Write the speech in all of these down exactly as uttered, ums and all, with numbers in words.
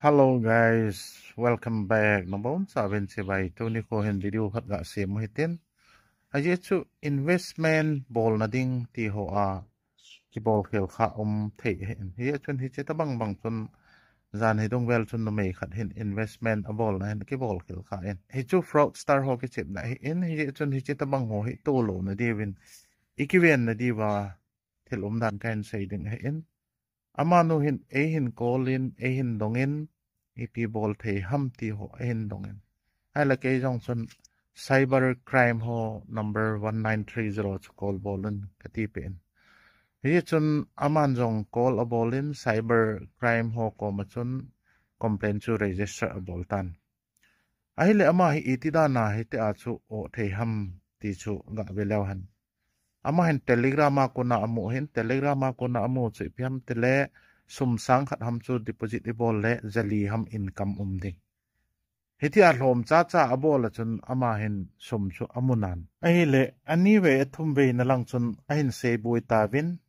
Hello guys, welcome back. Nabonchauvin chibai. Tuni kho hin video khat gasem u hitin. Ajeh chu investment bolna ding ti ho a kibol khel kha um thei ahin. Hijeh chun hiche tobang bang chun jan hi dungvel chun numei khat hin investment abolna hin kibol khel kha in. Hichu fraudster ho kichepna ahin. Hijeh chun hiche tobang ho hi tolouna diuvin ikivenna diuva thil umdan kahin sei ding ahin. Amanu hin eihin call in, eihin dongin, ipi bol thei ham ti ho eihin dongin. Ahile kei jong chun cyber crime ho number one nine three zero chu call bolun katipeh in. Hichun aman jong call abolin cyber crime ho koma chun complaint chu register abol tan. Ahile ama hi iti dana hitia chu o thei ham ti chu gave leu hen. Ama hin Telegram a kona amu hin, Telegram a kona amu chu ipi ham tile sum sang khat ham chu deposit ibol le jali ham income um ding. Hitia lhom chacha abol a chun ama hin sum chu amunan. Ahile anivei athumvei na lang chun ahin seiboi tauvin.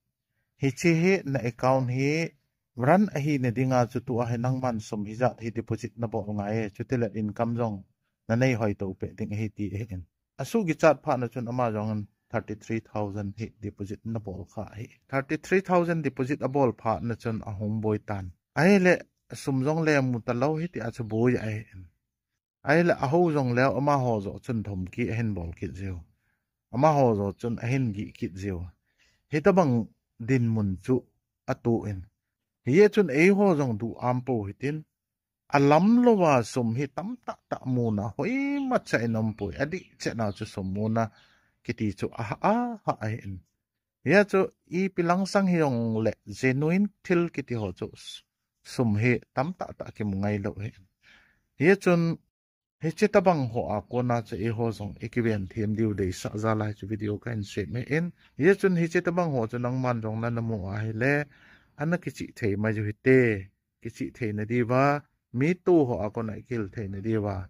Hiche hi na account hi run ahina dinga chu tua hi nangman sum hijat hi deposit nabol ngai e, chutile income jong nanei hoito peh ding ahi ti ahin. Asukichat phatna chun ama jong thirty three thousand hi deposit nabol kha ahi. Thirty three thousand deposit abol phatna chun ahung boi tan. Ahile sum jong le amu talou hitia chu boi ahin. Ahile aho jong leu amaho joh chun thomkeh ahin bol kit jiu. Amaho joh chun ahin gih kit jiu. Hitobang dinmun chu atoh in. Hijeh chun eiho jong duh ampou hitin. Alamlouva sum hi tamtah tah muna hoimacha in aumpoi. Adih chetna chu sum muna kiti chu aha, aha ahin. Hijeh chu ipi langsang hijongle genuine thil kiti ho chu sum hi tamtah tah kimu ngailou ahin. Hijeh chun hiche tobang ho a kona chu eiho jong ikiven them diu deisah jal a hiche video kahin sem ahin. Hijeh chun hiche tobang ho chu nangman jong nanamu ahile ana kichih thei mai u hite. Kichih theina diuva, mi tu ho a kona ikihil theina diuva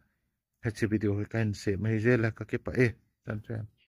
hiche video hi kahin sem ahijeh le kakipah e. Chan chu.